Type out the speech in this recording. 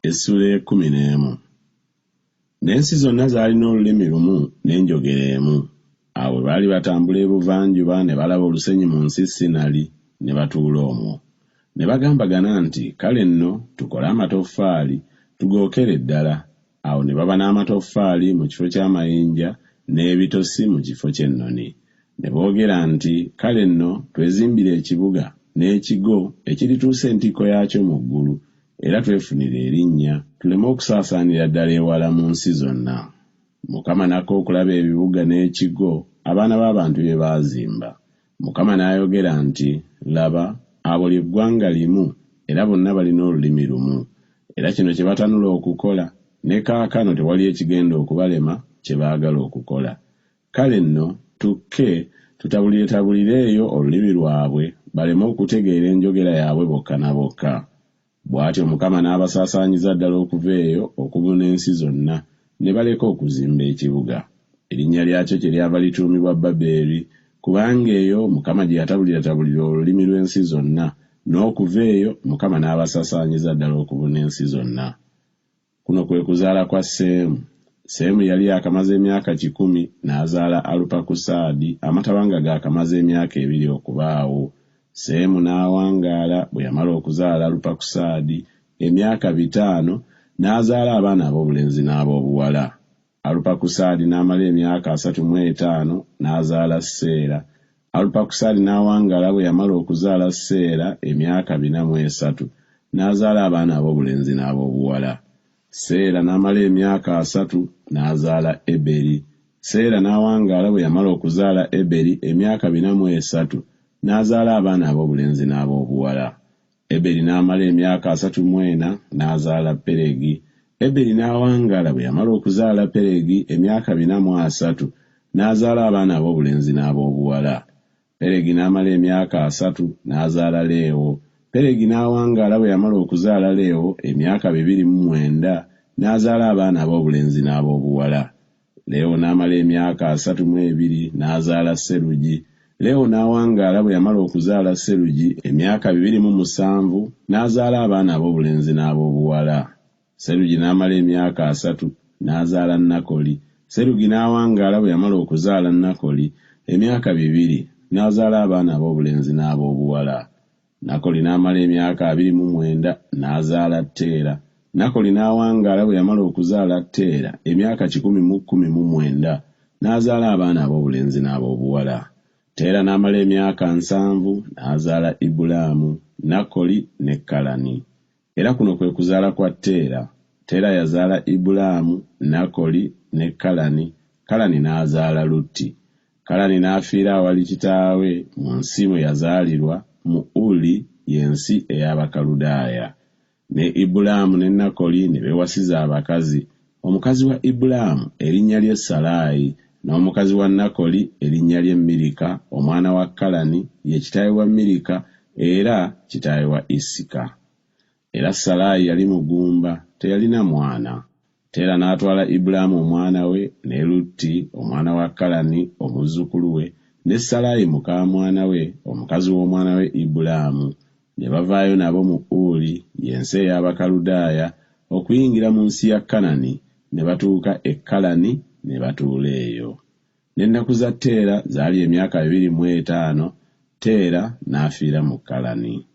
Essuula ey'ekkumi n'emu. N'ensi zonna zaalina olulimi lumu n'enjogera emu. Awo bwe baali batambula ebuvanjuba ne balaba olusenyi mu nsi Sinali, ne batuula omwo. Ne bagambagana nti, Kale nno tukole amatoffaali, tugookere ddala. Awo ne baba n'amatoffaali mu kifo ky'amayinja, n'ebitosi mu kifo ky'ennoni. Ne boogera nti, Kale nno twezimbire ekibuga n'ekigo ekirituusa entikko yaakyo mu ggulu, era twefunire erinnya, tuleme okusaasaanira ddala ewala mu nsi zonna. Mukama n'akka okulaba ebibuga n'ekigo abaana b'abantu bye baazimba. Mukama n'ayogera nti, Laba, abo lye ggwanga limu, era bonna balina olulimi lumu. Era kino kye batanula okukola, ne kaakano tewali ekigenda okubalema kye baagala okukola. Kale nno tukke, tutabuliretabulire eyo olulimi lwabwe, baleme okutegeera enjogera yaabwe bokka na bokka. Bw'atyo Mukama n'abasaasaanyiza ddala okuva eyo okubuna ensi zonna, ne baleka okuzimba ekibuga. Erinnya lyakyo kyeryava lituumibwa Baberi, kubanga eyo Mukama gye yatabuliratabulira olulimi lw'ensi zonna, n'okuva eyo Mukama n'abasasaanyiza ddala okubuna ensi zonna. Kuno kwe kuzaala kwa Seemu. Seemu yali yaakamaze emyaka kikumi, n'azaala Alupakusaadi, amataba nga gaakamaze emyaka ebiri okubaawo. Seemu n'awangaala, bwe yamala okuzaala Alupakusaadi, emyaka bitaano, n'azaala abaana ab'obulenzi n'ab'obuwala. Alupakusaadi n'amala emyaka asatu mu etaano, n'azaala Seera. Alupakusaadi n'awangaala bwe yamala okuzaala Seera emyaka bina mu esatu, n'azaala abaana ab'obulenzi n'ab'obuwala. Seera n'amala emyaka asatu, n'azaala Eberi. Seera n'awangaala bwe yamala okuzaala Eberi emyaka bina mu esatu, n'azaala abaana ab'obulenzi n'ab'obuwala. Eberi n'amala emyaka asatu mu ena, n'azaala Peregi. Eberi n'awangaala bwe yamala okuzaala Peregi emyaka bina mu asatu, n'azaala abaana ab'obulenzi n'ab'obuwala. Peregi n'amala emyaka asatu, n'azaala Leewo. Peregi n'awangaala bwe yamala okuzaala Leewo emyaka bibiri mu mwenda, n'azaala abaana ab'obulenzi n'ab'obuwala. Leewo n'amala emyaka asatu mu ebiri, n'azaala Serugi. Leewo n'awangaala bwe yamala okuzaala Serugi emyaka 27, n'azaala abaana ab'obulenzi n'ab'obuwala. Serugi n'amala emyaka asatu, n'azaala Nakoli. Serugi n'awangaala bwe yamala okuzaala Nakoli emyaka bibiri, n'azaala abaana ab'obulenzi n'ab'obuwala. Nakoli n'amala emyaka 29, n'azaala Teera. Nakoli n'awangaala bwe yamala okuzaala Teera emyaka 119, n'azaala abaana ab'obulenzi n'ab'obuwala. Teera n'amala emyaka nsanvu, n'azaala Ibulaamu, Nakoli ne Kalani. Era kuno kwe kuzaala kwa Teera. Teera yazaala Ibulaamu, Nakoli ne Kalani, Kalani n'azaala Lutti. Kalani n'afiira awali kitaawe mu nsi mwe yazaalirwa, mu Uli, ye nsi ey'Abakaludaaya. Ne Ibulaamu ne Nakoli ne beewasiza abakazi, omukazi wa Ibulaamu erinnya lye Salaayi, n'omukazi wa Nakoli erinnya lye Mirika omwana wa Kalani, ye kitaawe wa Mirika era kitaawe wa Isika. Era Salaayi yali mugumba, teyalina mwana. Teera n'atwala Ibulaamu omwana we, ne Lutti omwana wa Kalani omuzzukulu we, ne Salaayi mukaamwana we, omukazi w'omwana we Ibulaamu, ne bavaayo nabo mu Uli, ye nsi ey'Abakaludaaya, okuyingira mu nsi ya Kanani, ne batuuka e Kalani, ne batuula eyo. N'ennaku za Teera zaali emyaka 205, Teera n'afiira mu Kalani.